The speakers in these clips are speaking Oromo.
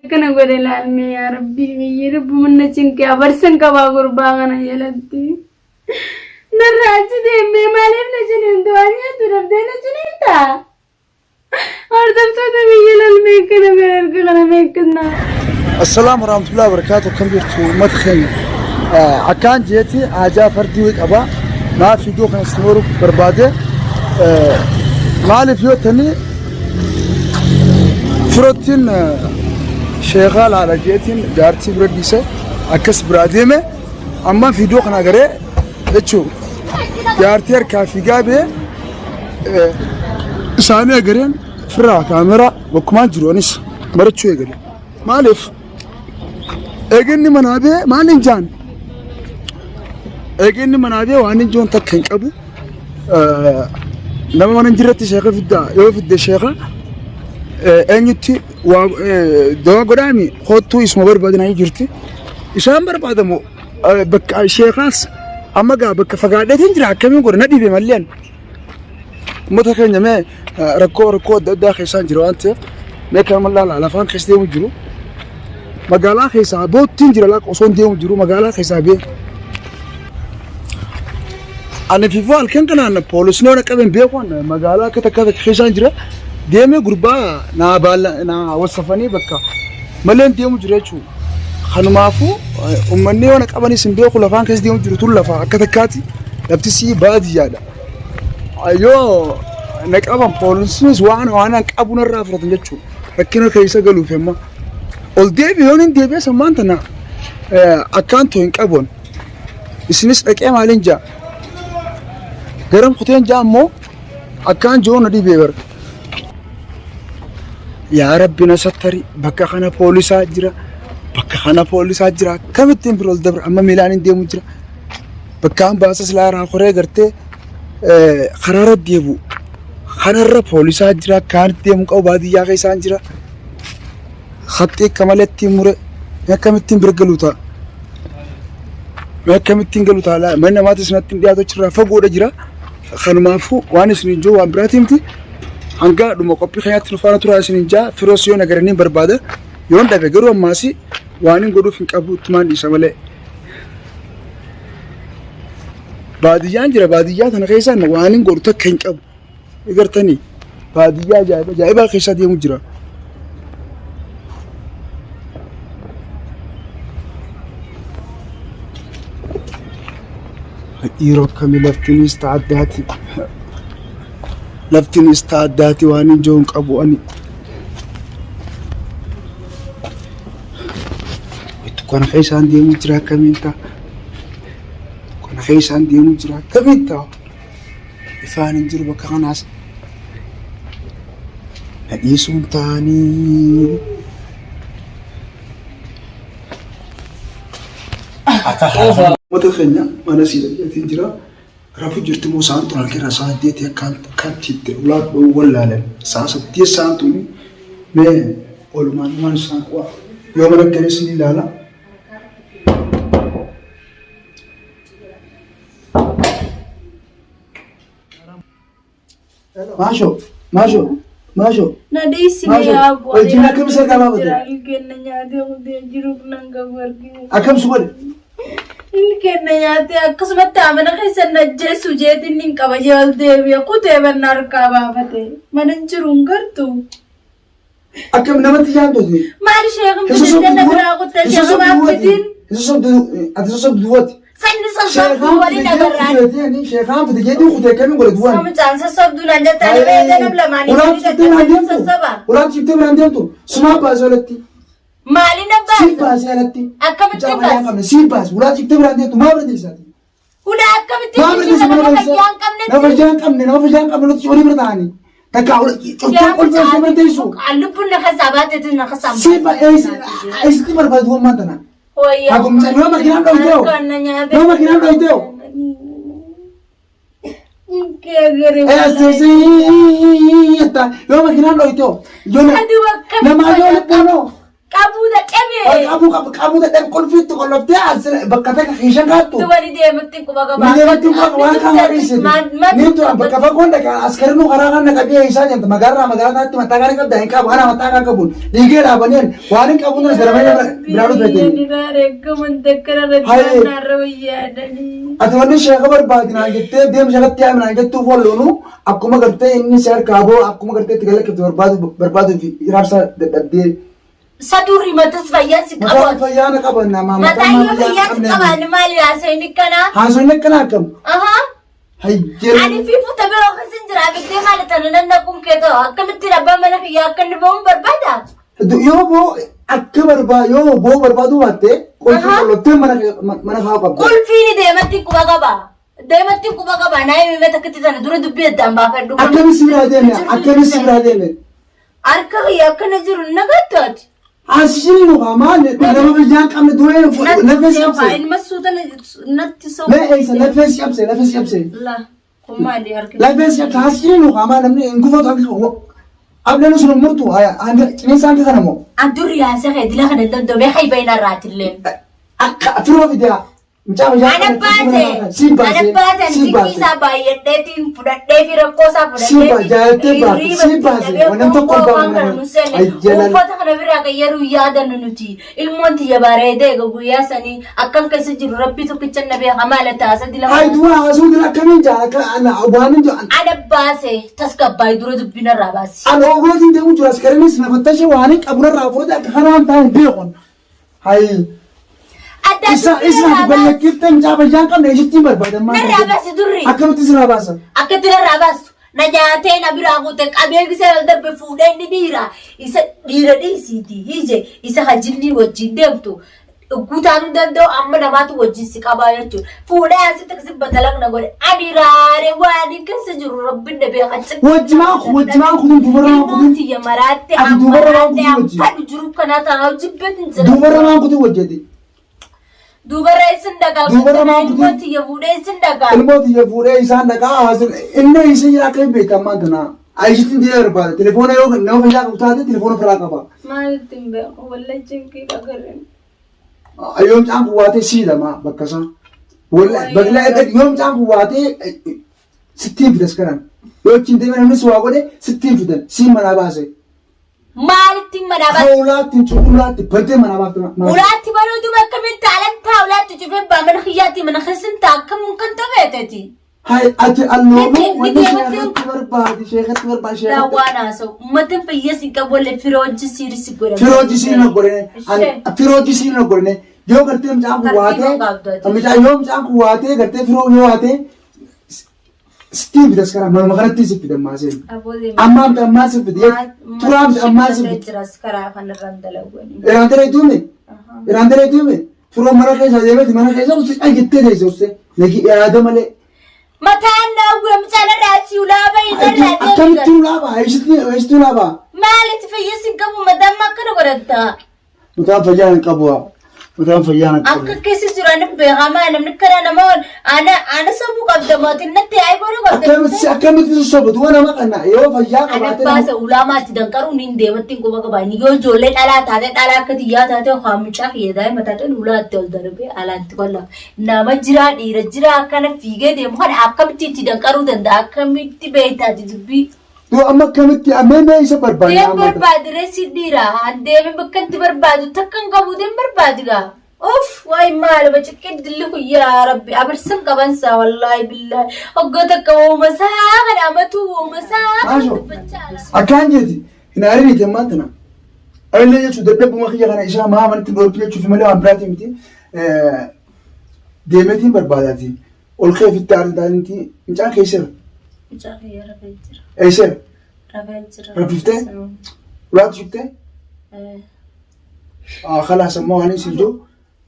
Akkana godhe laalmee yaa rabbii biyyi lubbuma na cinqee abarsan qabaa gurbaa kana jalatti. Narraa achi deemee maaliif na ciniintu waan nyaattu dhabdee na ciniinta? Hordoftoota biyya lalmee akkana godhe harka kana meeqqisna. Assalaamu warahmatullahi wabarakatuh akkam jirtu uummata keenya akkaan jeeti haajaa fardii wayii qaba maaf iddoo kana isin horuu barbaade maaliif yoo tanii Firoottiin sheekaa laala jeetiin jaartii bira dhiise akkas biraa deeme amma viidiyoo kana agaree jechuun jaartii harkaa fiigaa bee isaanii agareen firraa kaameraa bakkumaan jiru anis marachuu eegale. Maaliif eeginni manaa bee maal hin jaan eeginni manaa bee waan hin joon takka hin qabu. Nama mana hin jirretti sheeka fidda yoo fidde sheeka eenyutti waa dawaa godhaami kottuu isuma barbaadina jirti. Isaan barbaadamu bakka sheekaas amma gaa bakka fagaadheetiin jira akkamiin godha na dhibe malleen. Uummata keenya mee rakkoo rakkoo adda addaa keessaan jira waan ta'eef mee kan laala lafaan keessa deemu jiru. Magaalaa keessaa boottiin jira laqa osoo hin deemu jiru magaalaa keessaa bee. Ani fifoo halkan kanaan poolisni waan qaben beeku magaalaa akka takka takka keessaan jira. Deemee gurbaa naa baala naa wasafanii bakka maleen deemu jira jechuudha. Kanumaafuu uummanni waan qabanis hin beeku lafaan keessa deemu jiru tun lafa akka takkaati lafti sii baadiyyaadha. Yoo na qaban poolisiinis waan waan an qabu narraa fudhatan jechuudha. Rakkina keessa galuuf amma ol deebi'e yoon hin deebi'e sammaan tana akkaan too hin qabuun. Isinis dhaqee maaliin jaa garam kuteen jaa ammoo akkaan jiru na dhibee bara. Yaa Rabbi na sattari bakka kana poolisaa jira bakka kana poolisaa jira akkamittiin bira ol dabra amma miilaan hin deemu jira. Bakkaan baasa silaa irraa koree gartee karaarra deebu kanarra poolisaa jira kaan deemu qabu baadiyyaa keessaan jira. Haxxii akka maletti mure akkamittiin bira galu ta'a. Akkamittiin galu ta'a manni namaatis natti hin dhiyaatu achirraa fagoodha jira. Kanumaafuu waan isin hin jiru waan biraatii miti. Hanga dhuma qophii keenyaatti nu faana turaa isin hin jaa firoos yoo nagaranii barbaada. Yoon dhabe garuu ammaas waan hin godhuuf hin qabu ittumaan dhiisa malee. Baadiyyaan jira baadiyyaa tana keessaan waan hin godhu takka hin qabu. Egartanii baadiyyaa ajaa'iba ajaa'ibaa keessa deemu jira. Dhiiroo akkamii laftinis ta'a addaati. Laftinis ta'a addaati waan hin jiru hin qabu ani. Kana keessaan deemu jira akkamiin ta'a? Kana keessaan deemu jira akkamiin ta'a? Ifaan hin jiru bakka kanaas. Na dhiisuun ta'anii. Uummata keenya mana sii dhaqeetiin jira. Rafu jirti moo sa'aan tun halkan irraa sa'a saddeetii akkaan akkaatti itti ulaa dhowwu wallaalan. Sa'a saddeet sa'aan tun mee oolmaan waan isaan yoo mana galees ni ilaala. Maasho, maasho, maasho. Na dhiisi Maasho, mee yaa wajjin akkam isa gabaabate? Ilkeen na nyaatee kutee jiruuf nan qabu arginu. Akkam si godhe? Ilkeen na nyaatee akkasumatti amana keessa na ajjeessu jeetiin nin qaba jee ol deebi'e kutee banna harkaa baafate. Mana hin jiru hin gartu. Akkam namatti yaaddooti? Maal sheekin Isa fidin na sobdu biraa kuttee isa sheekin sobdu maal duwwaati. fidin? Isa sobdu ati isa sobdu duwwaati. Sanni sossobduu waliin agarraan. Sheekaan fide jeetii kutee akkamiin godhe duwwaan. Samicaan sossobduu naan jettaa nama eega nam lamaanii Ulaan walii ciftee biraan gaggabanii deemtu. sossoba. Ulaan ciftee biraan deemtu. Sumaa baasee alatti. Maaliin na Sii baasa? baasee alatti. Akkamitti Mucaa fayyaa baasa? qabne sii baase. Ulaan ciftee biraan deemtu maa bira teessaati? Ulaa akkamitti Maa bira teessa nama mana keessa? fayyaa hin qabnetti? Nama fayyaa hin qabne nama fayyaa hin qabne nuti horii bira taa'anii. Takka cuftee qulfee ishee bira teessu. Lubbuun na keessaa baateetu na keessaa Sii eessatti barbaadu ammaan tana. Wayyaa. Hagumsa yoo makiinaan dhoytee yoo makiinaan dhoytee yoo makiinaan dhoytee yoo namaa yoo lubbuunoo Qabuu dadhabee Ol qabuu qabu qabuu dadhabe qulfiitti qolloftee as bakka takka keeshan kaattu. Dubani deemutti quba qaba. Ni deematti quba waan kan warreessite. Ni tura bakka fagoon dhaqa askarinuu karaa kan dhaqa biyya isaa jirtu magaalaa magaalaa taatti mataa kan qabda hin qabu ana mataa kan qabuun dhiigee dhaabaneen waan hin qabuun as darabanii biraa dhufete. Haye. Ati wanni sheeka barbaadi naan jettee deem sheekatti yaami naan jettuuf walloonu akkuma gartee inni si harkaa boo akkuma gartee itti galakkifte barbaadu barbaaduu fi raabsa dadhabdee. Sadurri matas fayyaa si Mataan qabu. fayyaa na qaba nama Mataa yoo fayyaa si qaban maali haasawni kanaa? Haasawni akkanaa akkam? Ahaa. Hayyee. Ani fi fuuta biroo keessa hin jira abidee maali tana nan naquun kee ta'u akkamittiin abbaan mana kiyyaa akka inni ba'uun barbaada? Yoo boo akka barbaa yoo boo barbaaduu baatte qulfii qollottee mana mana kaa'uu qabda. Qulfiin deematti quba qaba. Deematti quba qaba. Naa himee takkatti tana dura dubbii addaan baafadhu. Akkami si biraa deeme? Akkami si biraa deeme? Harka kiyya akkana jiru na gattaati. Asii nu maal nama biyyaan qabne duree lafee si cabse. Ilma suuta natti soba. Mee eessa lafee si cabse lafee si cabse. La kun maali harki? Lafee si cabse asii nu maal namni hin gufatu harki ableen sun murtu qineensa harka kana moo. An durri yaasee kee dila kana danda'u hayba hin arraatillee. Akka firuma fidaa. Mucaa fayyaa Ana baase. Siin baase. Ana baase. Siin Ani baase. isaa baay'adheetiin fudhadhee fi rakkoo isaa Siin fudhadhee. baase. Jaalattee baate. Siin baase. Wannan tokko hin baafne. Ajjalan. Uffata kana biraa kan yeroo yaadannu nuti ilmoon tiyya bareedee egaa guyyaa sanii akkam keessa jiru rabbii tokkicha na beeka maala taasa dila. Hayi du'a haasuu dura akkamiin jaa akka ana waan hin jaa. Ana baase tasgabbaa'ii dura dubbina irraa baase. Ana oolootiin deemu jira askariinis na fattashe waan hin qabu narraa fudhate akka kanaan taa'an beekon. Hayi. Adda Isa isa ati ballekkifte mucaa fayyaa hin qabne isittiin barbaadan maal? Narraa baasi durri. Akkamitti sirraa baasa? Akkatti narraa baastu. Na nyaatee na biraa kute qabee gisee ol darbe fuudhee inni dhiira. Isa dhiira dhiisiiti hiije isa hajilli wajjin deemtu. Guutaanuu danda'u amma namaatu wajjin si qabaa jechuudha. Fuudhee asitti akkasi batalaq na godhe. Ani raaree waan hin keessa jiru rabbiin na beeka. Wajjimaan wajjimaan kutuun dubarraa Ilmoon kutuun tiyya maraatte Ati dubarra waan maraatte kutuu wajjin. fadhu jiru kanaa taa'aa jibbeetin jira. Dubarra waan kutuu hojjete. Dubarra isin dhagaa. Dubarra waan kutuu- Ilmoon tiyya fuudhee isin dhagaa. Ilmoo tiyya fuudhee isaan dhaqaa haasin inni isin jira akka hin beektan maal tanaa. Ayishitti jira barbaada. Telefoona yoo nama fayyaa qabu taate telefoona ofirraa qaba. Maalitti hin beeku wallahi cinqii dhagareen. Yoom caan kun waatee siidama bakka isaa. Wallahi yoom caan kun waatee sittiin fidas kanan. Yoo achiin deemee namni si waa godhe sittiin fidan siin manaa baase. Maalitti manaa baase? Ulaatti ulaatti bantee manaa baafte. Ulaatti banuu duba akkamiin taalan taa ulaatti cufee baa mana kiyyaatti mana keessan taa akkam kan ta'eeteti. Hai ati alloomuu Ni- ni wanni deematti- sheekatti barbaadi sheekatti barbaadi sheekatti. Daawwaan haasa'u. Uummatni fayyaa si qabu wallee firooji siiris si godhama. Firooji siin hin godhine. Firooji siin hin godhine. Yoo gartee mucaan kun waatee Tartiiba qabdu ati. mucaan yoo mucaan kun waatee gartee firoo yoo waatee sittiin fidas karaa manuma kanatti si fidan maaseen. Ammaa miti ammaa si fide turaa miti ammaa si fide. Jiras karaa kanarraan dalagwani. Iraan daree duume iraan daree duume firoo mana keessa deemeti mana keessa usi jettee teesse usse nagi yaada malee. Mataan daawwee mucaan irraa si ulaa bahii irraa deemta. Akkamitti ulaa ba'a? Eessatti ulaa ba'a? Maalitti fayyaa si qabu mataan akkana godhatta? Mataan fayyaa hin qabu. Mataan fayyaa hin qabu. Akka keessa jiran beekamaa namni karaa nama ana ana sobuu qabda mootiin natti ayi godhuu qabda. Akkamitti akkamitti sossobatu waan nama kana yoo fayyaa Ana qabaate baasa ulaamaatti danqaruun hin deematti hin quba qaba. Inni yoo ijoollee dhalaa taate dhalaa akka xiyyaa taate yookaan mucaa kiyya daa'ima taate ulaatti ol darbee alaatti qolla. Nama jiraa dhiira jiraa akkana fiigee deemu kana akkamitti itti danqaruu danda'a akkamitti beektaati dubbii. Yoo amma akkamitti mee mee isa barbaanna Deem amma. barbaadi reessi dhiira an deeme bakka itti barbaadu takka hin qabu deem barbaadi gaa. Uff waay maal baciqqee dilli kun yaa rabbi abarsan qabansaa wallaahi billaahi hoggaa takka uumasaa kana amatu uumasaa kana Maasho. dubbachaa ala. Akkaan jeeti hin aariin ammaan tana. Illee jechuun dadhabuma kiyya kana isaa maa manatti dhoorki jechuuf malee waan biraatii miti. Deemeetiin barbaadaati. Ol kee ofitti aarti taatinitti mucaan keesseera. Mucaa kiyya rafee jira. Eesseera. Rafee jira. Rafiftee? Ulaatti cuftee? Khalaas ammoo waan isin jiru.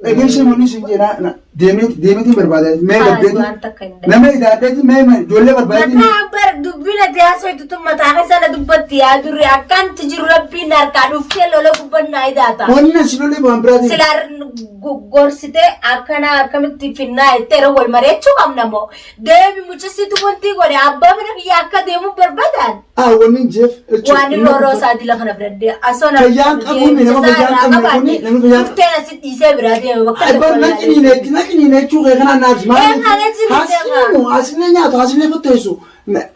Dhageessee manni isin jedhaa. Deemeetiin barbaada. Mee Haas gabbeeti. waan takka hin danda'u. Nama idaadheeti mee ijoollee barbaadeetiin. Mataa bar dubbina tiyaasoo tun mataa keessa na dubbatti yaa durri akkanti jiru rabbiin harkaa dhuftee lola gubbannaa idaata. Wanni asi lolee waan biraatiin. Silaa gorsitee akkana akkamitti finnaa jettee yeroo wal mari'achuu qabna moo deemi mucisiitu wanti godhe abbaa mana kiyya akka deemu barbaadan. Ah, wanni hin jeef. Waan inni rooroo isaa dila kana fudhadhee asoo na Fayyaan qabuun nama fayyaan qabne kuni nama fayyaan Dhuftee asi dhiisee biraa deeme bakka Ay, bar naqiniine jechuu kee kanaan naaf Ee, kana ciniine Haasiniinu haasilee nyaatu haasilee fatteessu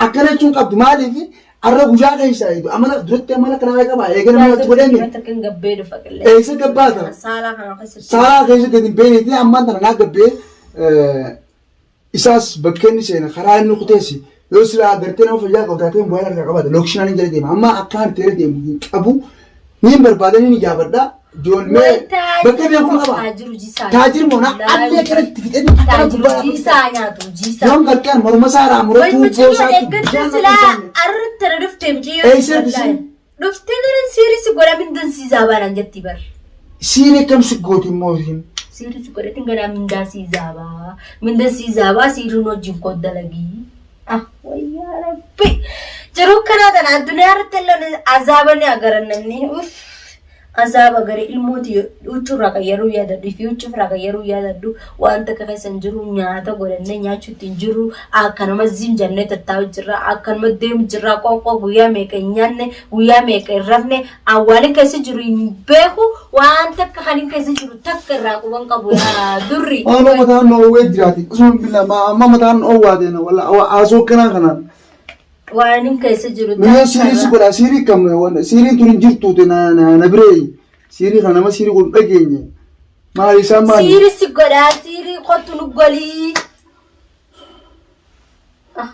akkana jechuun qabdu maaliif arra guyyaa keessa amala duratti amala kanaa qaba eegana namatti godhani Gabbee dhufa qillee. Eessa gabbaata? Saalaa kana keessatti. Saalaa keessa gadi hin beeneeti ammaan tana naa gabbee isaas bakka inni seena karaa inni kuteessi yoo silaa gartee nama fayyaa qabu taatee mobaayila harkaa qabaata lookshinaan hin jala deema amma akkaan itti jala deemu hin qabu niin barbaada niin ijaafadha ijoollee bakka beeku qaba taajir moona allee kana itti fixee akkana Taajir gubbaa jiisaa nyaatu jiisaa. yoon gartaan morma isaa irraa Wai muratuu mucayyoo boosaatti eeggatte bishaan silaa naquu arratti na dhuftee mucayyoo. Eessa ergisiin? Dhuftee garan siirii si godha mindan siisaa baanaan jetti bar. Siirii akkam si gooti immoo isiin? Siirii si godhatin ganaa mindaa siisaa baa. Mindan siisaa baa siiriin wajjin koo dalagii. Ah wayyaa rabbi. Jiruu kanaa tana addunyaa irratti illee azaaba ni agaran namni. Uff. Azaaba gara ilmooti huccuu irraa qayyaruu yaadadhu fi huccuu irraa qayyaruu yaadadhu waan takka keessa hin jiru nyaata godhannee nyaachuutti hin jirru akkanuma zim jennee tattaa'u jirra akkanuma deemu jirra qoonqoo guyyaa meeqa hin nyaanne guyyaa meeqa hin rafne awwaalin keessa jiru hin beeku waan takka kan hin keessa jiru takka irraa quban qabu yaa durri. Amma mataan oowwee jiraati. Osuma billaa amma mataan oowwaate wala haasoo kanaa kanaan. Waan hin keessa jiru Mee siirii si godha siirii kam siiriin tun hin jirtuuti na na na biree siirii kana nama siirii kun dhageenye maali isaan maali? Siirii si godha siirii kottu nu golii.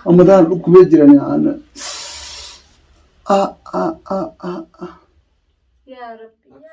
Amma taan dhukkubee jirani ana. Ah ah ah ah ah. Yaa Rabbi.